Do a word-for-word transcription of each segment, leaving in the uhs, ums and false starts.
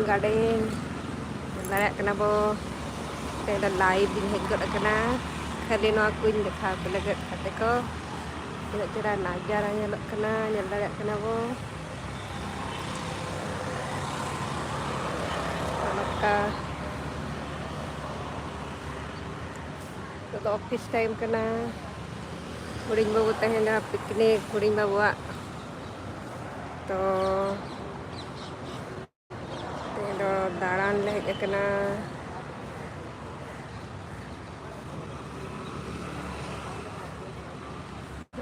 Garden ᱧᱮᱞ ᱫᱟᱲᱮᱭᱟᱜ ᱠᱟᱱᱟ ᱵᱚ᱾ ᱛᱮᱦᱮᱧ ᱫᱚ ᱞᱟᱭᱤᱵᱷ ᱤᱧ ᱦᱮᱡ ᱜᱚᱫ ᱟᱠᱟᱱᱟ, ᱠᱷᱟᱹᱞᱤ ᱱᱚᱣᱟ ᱠᱚᱧ ᱫᱮᱠᱷᱟᱣ ᱟᱯᱮ ᱞᱟᱹᱜᱤᱫ ᱜᱟᱛᱮ ᱠᱚ᱾ ᱛᱤᱱᱟᱹᱜ ᱪᱮᱦᱨᱟ ᱱᱟᱡᱟᱨᱟ ᱧᱮᱞᱚᱜ ᱠᱟᱱᱟ, ᱧᱮᱞ ᱫᱟᱲᱮᱭᱟᱜ ᱠᱟᱱᱟ ᱵᱚ᱾ ᱱᱚᱝᱠᱟ ᱱᱤᱛᱚᱜ ᱫᱚ ᱚᱯᱷᱤᱥ ᱴᱟᱭᱤᱢ ᱠᱟᱱᱟ᱾ ᱦᱩᱰᱤᱧ ᱵᱟᱹᱵᱩ ᱛᱟᱦᱮᱱᱟ ᱯᱤᱠᱱᱤᱠ, ᱦᱩᱰᱤᱧ ᱵᱟᱹᱵᱩᱣᱟᱜ᱾ ᱛᱚ ᱛᱮᱦᱮᱧ ᱫᱚ ᱫᱟᱬᱟᱱ ᱞᱮ ᱦᱮᱡ ᱟᱠᱟᱱᱟ᱾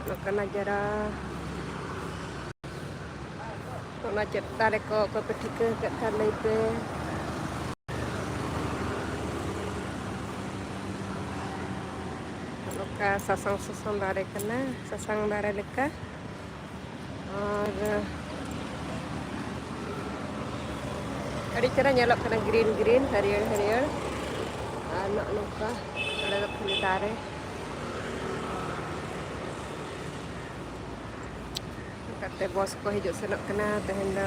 ᱱᱚᱝᱠᱟᱱᱟᱜ ᱡᱟᱭᱜᱟ᱾ ᱚᱱᱟ ᱪᱮᱛᱟᱱ ᱨᱮᱠᱚ ᱚᱠᱚᱭ ᱯᱮ ᱴᱷᱤᱠᱟᱹ ᱟᱠᱟᱫ ᱠᱷᱟᱱ ᱞᱟᱹᱭ ᱯᱮ᱾ ᱱᱚᱝᱠᱟ ᱥᱟᱥᱟᱝ ᱥᱟᱥᱟᱝ ᱫᱟᱨᱮ ᱠᱟᱱᱟ, ᱥᱟᱥᱟᱝ ᱫᱟᱨᱮ ᱞᱮᱠᱟ᱾ ᱟᱨ ᱟᱹᱰᱤ ᱪᱮᱦᱨᱟ ᱧᱮᱞᱚᱜ ᱠᱟᱱᱟ, ᱜᱨᱤᱱ ᱜᱨᱤᱱ, ᱦᱟᱹᱨᱭᱟᱹᱲ ᱦᱟᱹᱨᱭᱟᱹᱲ᱾ ᱟᱨ ᱱᱚᱜᱼᱚ ᱱᱚᱝᱠᱟ ᱱᱚᱰᱮ ᱫᱚ ᱠᱷᱟᱹᱞᱤ ᱫᱟᱨᱮ᱾ ᱠᱟᱛᱮ ᱵᱚᱥ ᱠᱚ ᱦᱤᱡᱩᱜ ᱥᱮᱱᱚᱜ ᱠᱟᱱᱟ ᱛᱮᱦᱮᱧ ᱫᱚ᱾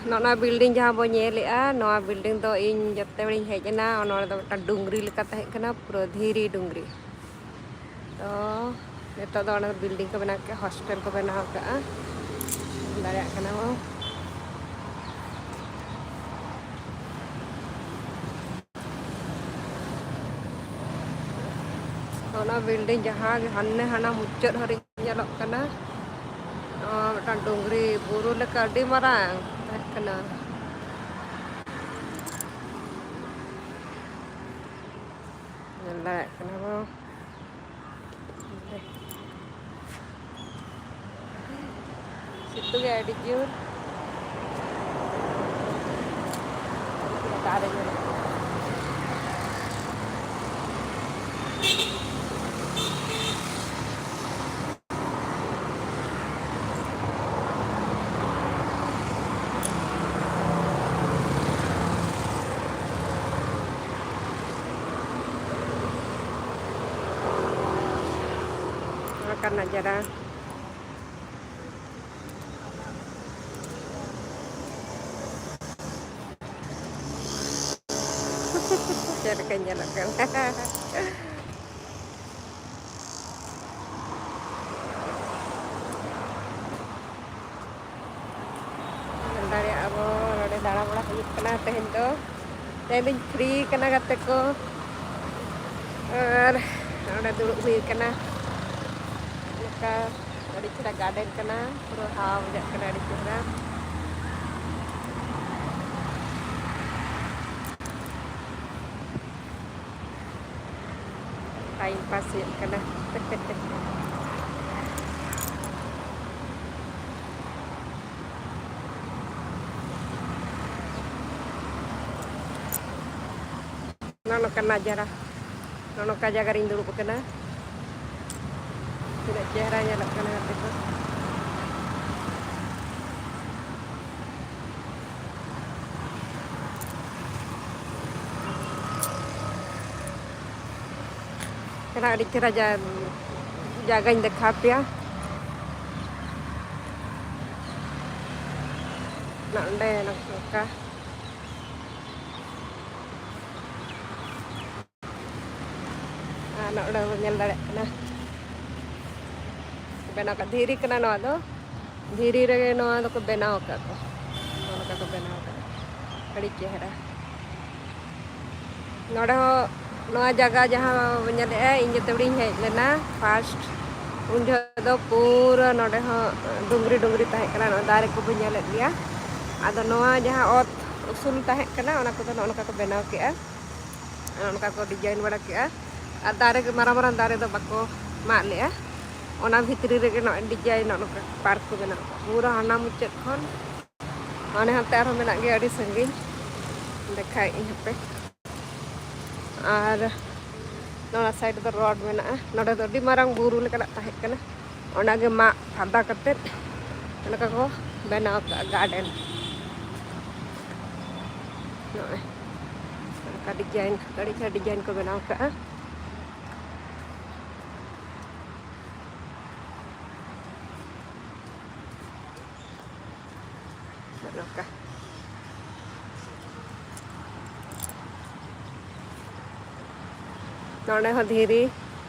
ᱱᱚᱜᱼᱚ ᱱᱚᱣᱟ ᱵᱤᱞᱰᱤᱝ ᱡᱟᱦᱟᱸ ᱵᱚ ᱧᱮᱞᱮᱜᱼᱟ, ᱱᱚᱣᱟ ᱵᱤᱞᱰᱤᱝ ᱫᱚ ᱤᱧ ᱡᱚᱛᱚ ᱵᱮᱲᱤᱧ ᱦᱮᱡ ᱮᱱᱟ, ᱱᱚᱰᱮ ᱫᱚ ᱢᱤᱫᱴᱟᱝ ᱰᱩᱝᱨᱤ ᱞᱮᱠᱟ ᱛᱟᱦᱮᱸ ᱠᱟᱱᱟ, ᱯᱩᱨᱟᱹ ᱫᱷᱤᱨᱤ ᱰᱩᱝᱨᱤ᱾ ᱛᱚ ᱱᱤᱛᱚᱜ ᱫᱚ ᱚᱱᱟ ᱵᱤᱞᱰᱤᱝ ᱠᱚ ᱵᱮᱱᱟᱣ ᱠᱮᱫᱼᱟ, ᱦᱳᱥᱴᱮᱞ ᱠᱚ ᱵᱮᱱᱟᱣ ᱠᱟᱜᱼᱟ, ᱫᱟᱲᱮᱭᱟᱜ ᱠᱟᱱᱟ ᱵᱚ᱾ ᱚᱱᱟ ᱵᱤᱞᱰᱤᱝ ᱡᱟᱦᱟᱸ ᱜᱮ ᱦᱟᱱᱮ ᱦᱟᱱᱟ ᱢᱩᱪᱟᱹᱫ ᱦᱟᱹᱨᱤᱡ ᱧᱮᱞᱚᱜ ᱠᱟᱱᱟ᱾ ᱱᱚᱣᱟ ᱢᱤᱫᱴᱟᱝ ᱰᱩᱝᱨᱤ ᱵᱩᱨᱩ ᱞᱮᱠᱟ ᱟᱹᱰᱤ ᱢᱟᱨᱟᱝ ᱛᱟᱦᱮᱸ ᱠᱟᱱᱟ᱾ ᱧᱮᱞ ᱫᱟᱲᱮᱭᱟᱜ ᱠᱟᱱᱟ ᱵᱚ᱾ ᱥᱤᱛᱩᱝ ᱮ ᱟᱹᱰᱤ ᱡᱳᱨ᱾ ᱫᱟᱨᱮ ᱧᱮᱞᱚᱜ ᱠᱟᱱᱟ᱾ ᱱᱚᱝᱠᱟᱱ ᱱᱟᱡᱟᱨᱟ᱾ ᱞᱮᱠᱟᱧ ᱧᱮᱞᱚᱜ ᱠᱟᱱᱟ᱾ ᱧᱮᱞ ᱫᱟᱲᱮᱭᱟᱜᱼᱟ ᱵᱚ, ᱱᱚᱰᱮ ᱫᱟᱬᱟ ᱵᱟᱲᱟ ᱦᱩᱭᱩᱜ ᱠᱟᱱᱟ ᱛᱮᱦᱮᱧ ᱫᱚ᱾ ᱛᱮᱦᱮᱧ ᱫᱚᱧ ᱯᱷᱨᱤ ᱠᱟᱱᱟ ᱜᱟᱛᱮ ᱠᱚ, ᱟᱨ ᱱᱚᱰᱮ ᱫᱩᱲᱩᱵ ᱦᱩᱭ ᱠᱟᱱᱟ᱾ ᱱᱚᱝᱠᱟ ᱟᱹᱰᱤ ᱪᱮᱦᱨᱟ ᱜᱟᱨᱰᱮᱱ ᱠᱟᱱᱟ, ᱯᱩᱨᱟᱹ ᱦᱟᱣᱟ ᱵᱩᱡᱷᱟᱹᱜ ᱠᱟᱱᱟ, ᱟᱹᱰᱤ ᱪᱮᱦᱨᱟ᱾ ᱴᱟᱭᱤᱢ ᱯᱟᱥ ᱦᱩᱭᱩᱜ ᱠᱟᱱᱟ᱾ ᱱᱚᱜᱼᱚ ᱱᱚᱝᱠᱟ ᱱᱟᱡᱟᱨᱟ, ᱱᱚᱜᱼᱚ ᱱᱚᱝᱠᱟ ᱡᱟᱭᱜᱟ ᱨᱤᱧ ᱫᱩᱲᱩᱵ ᱟᱠᱟᱱᱟ᱾ ᱛᱤᱱᱟᱹᱜ ᱪᱮᱦᱨᱟ ᱧᱮᱞᱚᱜ ᱠᱟᱱᱟ ᱜᱟᱛᱮ ᱠᱚ᱾ ᱪᱮᱦᱨᱟ, ᱟᱹᱰᱤ ᱪᱮᱦᱨᱟ ᱡᱟ-, ᱡᱟᱭᱜᱟᱧ ᱫᱮᱠᱷᱟᱣ ᱯᱮᱭᱟ᱾ ᱱᱚᱸᱰᱮ ᱱᱚᱝᱠᱟ᱾ ᱟᱨ ᱱᱚᱸᱰᱮ ᱵᱚᱱ ᱧᱮᱞ ᱫᱟᱲᱮᱭᱟᱜ ᱠᱟᱱᱟ, ᱵᱮᱱᱟᱣ ᱠᱟᱜ ᱫᱷᱤᱨᱤ ᱠᱟᱱᱟ ᱱᱚᱣᱟ ᱫᱚ᱾ ᱫᱷᱤᱨᱤ ᱨᱮᱜᱮ ᱱᱚᱣᱟ ᱫᱚᱠᱚ ᱵᱮᱱᱟᱣ ᱟᱠᱟᱫ ᱠᱚ, ᱱᱚᱜᱼᱚ ᱱᱚᱝᱠᱟ ᱠᱚ ᱵᱮᱱᱟᱣ ᱟᱠᱟᱫ᱾ ᱟᱹᱰᱤ ᱪᱮᱦᱨᱟ᱾ ᱱᱚᱰᱮ ᱦᱚᱸ, ᱱᱚᱣᱟ ᱡᱟᱭᱜᱟ ᱡᱟᱦᱟᱸ ᱵᱚᱱ ᱧᱮᱞᱮᱫᱼᱟ, ᱤᱧ ᱡᱮᱛᱮ ᱦᱚᱲᱤᱧ ᱦᱮᱡ ᱞᱮᱱᱟ ᱯᱷᱟᱥᱴ, ᱩᱱ ᱡᱚᱦᱚᱜ ᱫᱚ ᱯᱩᱨᱟᱹ ᱱᱚᱰᱮ ᱦᱚᱸ ᱰᱩᱝᱨᱤ ᱰᱩᱝᱨᱤ ᱛᱟᱦᱮᱸ ᱠᱟᱱᱟ᱾ ᱱᱚᱣᱟ ᱫᱟᱨᱮ ᱠᱚᱵᱚᱱ ᱧᱮᱞᱮᱫ ᱜᱮᱭᱟ᱾ ᱟᱫᱚ ᱱᱚᱣᱟ ᱡᱟᱦᱟᱸ ᱚᱛ ᱩᱥᱩᱞ ᱛᱟᱦᱮᱸ ᱠᱟᱱᱟ, ᱚᱱᱟ ᱠᱚᱫᱚ ᱱᱚᱜᱼᱚ ᱱᱚᱝᱠᱟ ᱠᱚ ᱵᱮᱱᱟᱣ ᱠᱮᱜᱼᱟ᱾ ᱚᱱᱠᱟ ᱠᱚ ᱰᱤᱡᱟᱭᱤᱱ ᱵᱟᱲᱟ ᱠᱮᱜᱼᱟ᱾ ᱟᱨ ᱫᱟᱨᱮ ᱜᱮ, ᱢᱟᱨᱟᱝ ᱢᱟᱨᱟᱝ ᱫᱟᱨᱮ ᱫᱚ ᱵᱟᱠᱚ ᱢᱟᱜ ᱞᱮᱜᱼᱟ᱾ ᱚᱱᱟ ᱵᱷᱤᱛᱨᱤ ᱨᱮᱜᱮ ᱱᱚᱜᱼᱚᱭ ᱰᱤᱡᱟᱭᱤᱱ, ᱱᱚᱜᱼᱚ ᱱᱚᱝᱠᱟ ᱯᱟᱨᱠ ᱠᱚ ᱵᱮᱱᱟᱣ ᱠᱟᱜᱼᱟ᱾ ᱯᱩᱨᱟᱹ ᱦᱟᱱᱟ ᱢᱩᱪᱟᱹᱫ ᱠᱷᱚᱱ ᱦᱟᱱᱮ ᱦᱟᱱᱛᱮ ᱟᱨᱦᱚᱸ ᱢᱮᱱᱟᱜ ᱜᱮᱭᱟ, ᱟᱹᱰᱤ ᱥᱟᱺᱜᱤᱧ, ᱫᱮᱠᱷᱟᱭᱮᱫ ᱟᱹᱧ ᱦᱟᱯᱮ᱾ ᱟᱨ ᱱᱚᱣᱟ ᱥᱟᱭᱤᱰ ᱫᱚ ᱨᱳᱰ ᱢᱮᱱᱟᱜᱼᱟ᱾ ᱱᱚᱰᱮ ᱫᱚ ᱟᱹᱰᱤ ᱢᱟᱨᱟᱝ ᱵᱩᱨᱩ ᱞᱮᱠᱟᱱᱟᱜ ᱛᱟᱦᱮᱸ ᱠᱟᱱᱟ, ᱚᱱᱟᱜᱮ ᱢᱟᱜ ᱯᱷᱟᱫᱟ ᱠᱟᱛᱮᱫ ᱚᱱᱠᱟ ᱠᱚ ᱵᱮᱱᱟᱣ ᱠᱟᱜᱼᱟ ᱜᱟᱨᱰᱮᱱ᱾ ᱱᱚᱜᱼᱚᱭ ᱚᱱᱠᱟ ᱰᱤᱡᱟᱭᱤᱱ, ᱟᱹᱰᱤ ᱪᱮᱦᱨᱟ ᱰᱤᱡᱟᱭᱤᱱ ᱠᱚ ᱵᱮᱱᱟᱣ ᱠᱟᱜᱼᱟ᱾ ᱱᱚᱜᱼᱚ ᱱᱚᱝᱠᱟ᱾ ᱱᱚᱰᱮ ᱦᱚᱸ ᱫᱷᱤᱨᱤ,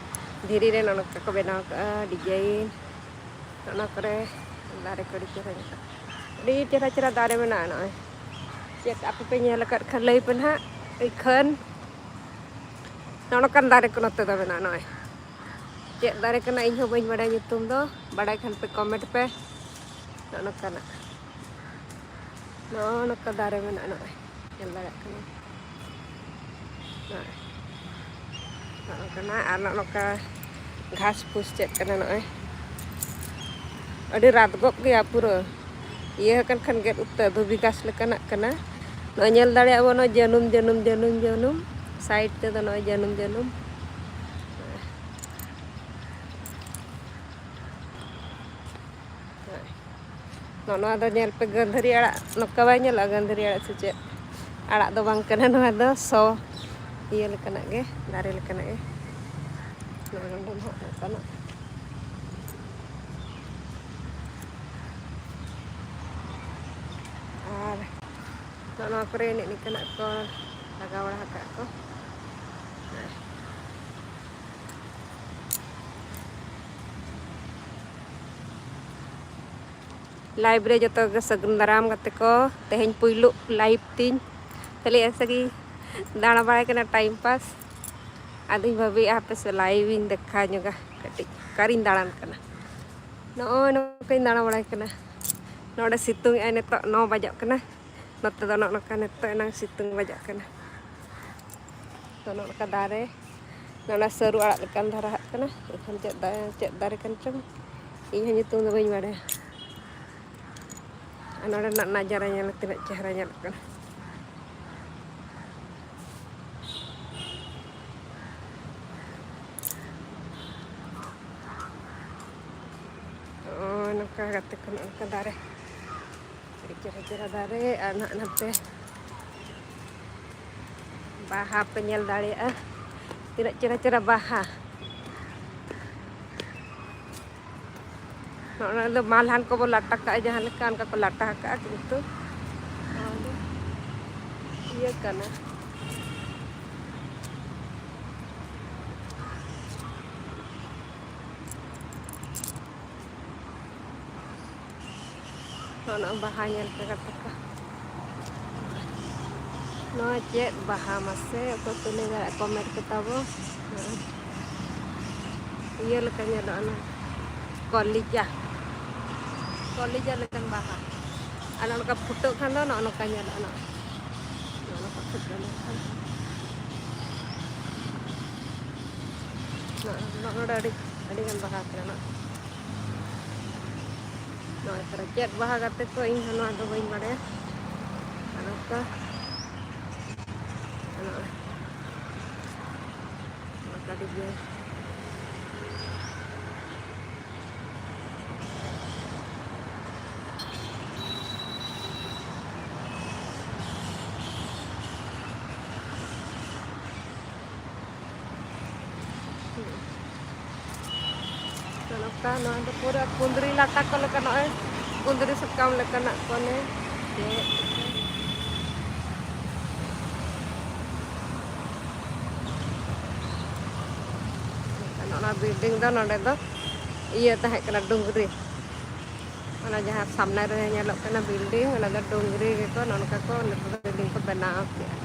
ᱫᱷᱤᱨᱤ ᱨᱮ ᱱᱚᱜᱼᱚ ᱱᱚᱝᱠᱟ ᱠᱚ ᱵᱮᱱᱟᱣ ᱠᱟᱜᱼᱟ ᱰᱤᱡᱟᱭᱤᱱ᱾ ᱚᱱᱟ ᱠᱚᱨᱮ ᱫᱟᱨᱮ ᱠᱚ ᱟᱹᱰᱤ ᱪᱮᱦᱨᱟ ᱧᱮᱞᱚᱜᱼᱟ, ᱟᱹᱰᱤ ᱪᱮᱦᱨᱟ ᱪᱮᱦᱨᱟ ᱫᱟᱨᱮ ᱢᱮᱱᱟᱜᱼᱟ᱾ ᱱᱚᱜᱼᱚᱭ ᱪᱮᱫ ᱟᱯᱮ ᱯᱮ ᱧᱮᱞ ᱟᱠᱟᱫ ᱠᱷᱟᱱ ᱞᱟᱹᱭ ᱯᱮ ᱱᱟᱦᱟᱜ᱾ ᱤᱠᱷᱟᱹᱱ ᱱᱚᱜᱼᱚ ᱱᱚᱝᱠᱟᱱ ᱫᱟᱨᱮ ᱠᱚ ᱱᱚᱛᱮ ᱫᱚ ᱢᱮᱱᱟᱜᱼᱟ᱾ ᱱᱚᱜᱼᱚᱭ ᱪᱮᱫ ᱫᱟᱨᱮ ᱠᱟᱱᱟ ᱤᱧ ᱦᱚᱸ ᱵᱟᱹᱧ ᱵᱟᱲᱟᱭᱟ ᱧᱩᱛᱩᱢ ᱫᱚ, ᱵᱟᱲᱟᱭ ᱠᱷᱟᱱ ᱯᱮ ᱠᱚᱢᱮᱱᱴ ᱯᱮ᱾ ᱱᱚᱜᱼᱚ ᱱᱚᱝᱠᱟᱱᱟᱜ, ᱱᱚᱜᱼᱚ ᱱᱚᱝᱠᱟ ᱫᱟᱨᱮ ᱢᱮᱱᱟᱜᱼᱟ᱾ ᱱᱚᱜᱼᱚᱭ ᱧᱮᱞ ᱫᱟᱲᱮᱭᱟᱜ ᱠᱟᱱᱟ᱾ ᱱᱚᱜᱼᱚᱭ, ᱱᱚᱜᱼᱚ ᱱᱚᱝᱠᱟᱱᱟᱜ ᱟᱨ ᱱᱚᱜᱼᱚ ᱱᱚᱝᱠᱟ ᱜᱷᱟᱥ ᱯᱷᱩᱥ ᱪᱮᱫ ᱠᱟᱱᱟ? ᱱᱚᱜᱼᱚᱭ ᱟᱹᱰᱤ ᱨᱟᱛ ᱜᱚᱫ ᱜᱮᱭᱟ ᱯᱩᱨᱟᱹ᱾ ᱤᱭᱟᱹ ᱟᱠᱟᱱ ᱠᱷᱟᱱ ᱜᱮᱫ ᱩᱛᱟᱹᱨ ᱫᱷᱩᱵᱤ ᱜᱷᱟᱥ ᱞᱮᱠᱟᱱᱟᱜ ᱠᱟᱱᱟ᱾ ᱱᱚᱜᱼᱚᱭ ᱧᱮᱞ ᱫᱟᱲᱮᱭᱟᱜ ᱵᱚᱱ, ᱱᱚᱜᱼᱚᱭ ᱡᱟᱹᱱᱩᱢ, ᱡᱟᱹᱱᱩᱢ, ᱡᱟᱹᱱᱩᱢ, ᱡᱟᱹᱱᱩᱢ᱾ ᱥᱟᱭᱤᱰ ᱛᱮᱫᱚ ᱱᱚᱜᱼᱚᱭ ᱡᱟᱹᱱᱩᱢ, ᱡᱟᱹᱱᱩᱢ᱾ ᱱᱚᱜᱼᱚ ᱱᱚᱣᱟ ᱫᱚ ᱧᱮᱞ ᱯᱮ, ᱜᱟᱹᱱᱫᱷᱟᱹᱨᱤ ᱟᱲᱟᱜ ᱱᱚᱝᱠᱟ ᱵᱟᱭ ᱧᱮᱞᱚᱜᱼᱟ? ᱜᱟᱹᱱᱫᱷᱟᱹᱨᱤ ᱟᱲᱟᱜ ᱥᱮ ᱪᱮᱫ? ᱟᱲᱟᱜ ᱫᱚ ᱵᱟᱝ ᱠᱟᱱᱟ ᱱᱚᱣᱟ ᱫᱚ, ᱥᱚ ᱤᱭᱟᱹ ᱞᱮᱠᱟᱱᱟᱜ ᱜᱮ, ᱫᱟᱨᱮ ᱞᱮᱠᱟᱱᱟᱜ ᱜᱮ᱾ ᱱᱚᱜᱼᱚᱭ ᱱᱚᱰᱮ ᱱᱟᱦᱟᱜ ᱱᱚᱝᱠᱟᱱᱟᱜ᱾ ᱟᱨ ᱱᱚᱜᱼᱚ ᱱᱚᱣᱟ ᱠᱚᱨᱮ ᱮᱱᱮᱡ ᱞᱮᱠᱟᱱᱟᱜ ᱠᱚ ᱞᱟᱜᱟᱣ ᱵᱟᱲᱟ ᱟᱠᱟᱫ ᱠᱚ᱾ ᱞᱟᱭᱤᱵᱷ ᱨᱮ ᱡᱚᱛᱚ ᱜᱮ ᱥᱟᱹᱜᱩᱱ ᱫᱟᱨᱟᱢ ᱜᱟᱛᱮ ᱠᱚ᱾ ᱛᱮᱦᱮᱧ ᱯᱩᱭᱞᱩ ᱞᱟᱭᱤᱵᱷ ᱛᱤᱧ, ᱠᱷᱟᱹᱞᱤ ᱮᱥᱮ ᱜᱮ ᱫᱟᱬᱟ ᱵᱟᱲᱟᱭ ᱠᱟᱱᱟ, ᱴᱟᱭᱤᱢ ᱯᱟᱥ᱾ ᱟᱫᱚᱧ ᱵᱷᱟᱹᱵᱤᱭᱮᱫᱼᱟ ᱦᱟᱯᱮ ᱥᱮ ᱞᱟᱭᱤᱵᱷ ᱤᱧ ᱫᱮᱠᱷᱟᱣ ᱧᱚᱜᱟ ᱠᱟᱹᱴᱤᱡ, ᱚᱠᱟᱨᱤᱧ ᱫᱟᱬᱟᱱ ᱠᱟᱱᱟ᱾ ᱱᱚᱜᱼᱚᱭ ᱱᱚᱝᱠᱟᱧ ᱫᱟᱬᱟ ᱵᱟᱲᱟᱭ ᱠᱟᱱᱟ᱾ ᱱᱚᱰᱮ ᱥᱤᱛᱩᱝ ᱮᱜᱼᱟᱭ, ᱱᱤᱛᱚᱜ ᱱᱚ ᱵᱟᱡᱟᱜ ᱠᱟᱱᱟ᱾ ᱱᱚᱛᱮ ᱫᱚ ᱱᱚᱜᱼᱚ ᱱᱚᱝᱠᱟ ᱱᱤᱛᱚᱜ ᱮᱱᱟᱝ ᱥᱤᱛᱩᱝ ᱵᱟᱡᱟᱜ ᱠᱟᱱᱟ᱾ ᱛᱚ ᱱᱚᱜᱼᱚ ᱱᱚᱝᱠᱟ ᱫᱟᱨᱮ, ᱱᱚᱰᱮ ᱥᱟᱹᱨᱩ ᱟᱲᱟᱜ ᱞᱮᱠᱟᱱ ᱫᱷᱟᱨᱟ ᱦᱟᱜ ᱠᱟᱱᱟ᱾ ᱮᱱᱠᱷᱟᱱ ᱪᱮᱫ ᱫᱟ-, ᱪᱮᱫ ᱫᱟᱨᱮ ᱠᱟᱱ ᱪᱚᱝ, ᱤᱧ ᱦᱚᱸ ᱧᱩᱛᱩᱢ ᱫᱚ ᱵᱟᱹᱧ ᱵᱟᱲᱟᱭᱟ᱾ ᱟᱨ ᱱᱚᱰᱮᱱᱟᱜ ᱱᱟᱡᱟᱨᱟ ᱧᱮᱞ ᱛᱤᱱᱟᱹᱜ ᱪᱮᱦᱨᱟ ᱧᱮᱞᱚᱜ ᱠᱟᱱᱟ᱾ ᱱᱚᱜᱼᱚᱭ ᱱᱚᱝᱠᱟ ᱜᱟᱛᱮ ᱠᱚ, ᱱᱚᱜᱼᱚ ᱱᱚᱝᱠᱟ ᱫᱟᱨᱮ, ᱟᱹᱰᱤ ᱪᱮᱦᱨᱟ ᱪᱮᱦᱨᱟ ᱫᱟᱨᱮ᱾ ᱟᱨ ᱱᱟᱜ ᱱᱟᱛᱮ ᱵᱟᱦᱟ ᱯᱮ ᱧᱮᱞ ᱫᱟᱲᱮᱭᱟᱜᱼᱟ, ᱛᱤᱱᱟᱹᱜ ᱪᱮᱦᱨᱟ ᱪᱮᱦᱨᱟ ᱵᱟᱦᱟ᱾ ᱱᱚᱜᱼᱚ ᱱᱚᱣᱟ ᱫᱚ ᱢᱟᱞᱦᱟᱱ ᱠᱚᱵᱚ ᱞᱟᱴᱟ ᱠᱟᱜᱼᱟ, ᱡᱟᱦᱟᱸ ᱞᱮᱠᱟ ᱚᱱᱠᱟ ᱠᱚ ᱞᱟᱴᱟ ᱟᱠᱟᱜᱼᱟ, ᱠᱤᱱᱛᱩ ᱱᱚᱣᱟ ᱫᱚ ᱤᱭᱟᱹ ᱠᱟᱱᱟ᱾ ᱱᱚᱣᱟ ᱵᱟᱦᱟ ᱧᱮᱞ ᱯᱮ ᱜᱟᱛᱮ ᱠᱚ᱾ ᱱᱚᱣᱟ ᱪᱮᱫ ᱵᱟᱦᱟ ᱢᱟᱥᱮ? ᱚᱠᱚᱭ ᱯᱮ ᱞᱟᱹᱭ ᱫᱟᱲᱮᱭᱟᱜᱼᱟ, ᱠᱚᱢᱮᱱᱴ ᱯᱮ ᱛᱟᱵᱚ᱾ ᱤᱭᱟᱹ ᱞᱮᱠᱟ ᱧᱮᱞᱚᱜᱼᱟ, ᱚᱱᱟ ᱠᱚᱞᱤᱡᱟ, ᱠᱚᱞᱤᱡᱟ ᱞᱮᱠᱟᱱ ᱵᱟᱦᱟ᱾ ᱟᱨ ᱱᱚᱝᱠᱟ ᱯᱷᱩᱴᱟᱹᱜ ᱠᱷᱟᱱ ᱫᱚ ᱱᱚᱜᱼᱚ ᱱᱚᱝᱠᱟ ᱧᱮᱞᱚᱜᱼᱟ, ᱱᱚᱜᱼᱚ ᱱᱚᱝᱠᱟ ᱯᱷᱩᱴᱟᱹᱣ ᱞᱮᱱᱠᱷᱟᱱ᱾ ᱱᱚᱜᱼᱚ ᱱᱚᱰᱮ ᱟᱹᱰᱤ, ᱟᱹᱰᱤᱜᱟᱱ ᱵᱟᱦᱟ ᱠᱟᱱᱟ᱾ ᱱᱚᱜᱼᱚᱭ ᱛᱚᱨᱟ ᱪᱮᱫ ᱵᱟᱦᱟ ᱜᱟᱛᱮ ᱠᱚ, ᱤᱧ ᱦᱚᱸ ᱱᱚᱣᱟ ᱫᱚ ᱵᱟᱹᱧ ᱵᱟᱲᱟᱭᱟ᱾ ᱟᱨ ᱱᱚᱝᱠᱟ ᱱᱚᱜᱼᱚᱭ ᱱᱚᱝᱠᱟ ᱰᱤᱡᱟᱭᱤᱱ᱾ ᱱᱚᱝᱠᱟ ᱱᱚᱣᱟ ᱫᱚ ᱯᱩᱨᱟᱹ ᱠᱩᱸᱫᱽᱨᱤ ᱞᱟᱴᱟ ᱠᱚ ᱞᱮᱠᱟ, ᱱᱚᱜᱼᱚᱭ ᱠᱩᱸᱫᱽᱨᱤ ᱥᱟᱠᱟᱢ ᱞᱮᱠᱟᱱᱟᱜ ᱠᱚ ᱚᱱᱮ ᱪᱮᱫ ᱚᱱᱟ ᱵᱤᱞᱰᱤᱝ ᱫᱚ, ᱱᱚᱰᱮ ᱫᱚ ᱤᱭᱟᱹ ᱛᱟᱦᱮᱸ ᱠᱟᱱᱟ, ᱰᱩᱝᱨᱤ᱾ ᱚᱱᱟ ᱡᱟᱦᱟᱸ ᱥᱟᱢᱱᱮ ᱨᱮ ᱧᱮᱞᱚᱜ ᱠᱟᱱᱟ ᱵᱤᱞᱰᱤᱝ, ᱚᱱᱟ ᱫᱚ ᱰᱩᱝᱨᱤ ᱜᱮᱠᱚ ᱱᱚᱝᱠᱟ ᱠᱚ ᱱᱤᱛᱚᱜ ᱫᱚ ᱵᱤᱞᱰᱤᱝ ᱠᱚ ᱵᱮᱱᱟᱣ ᱠᱮᱜᱼᱟ᱾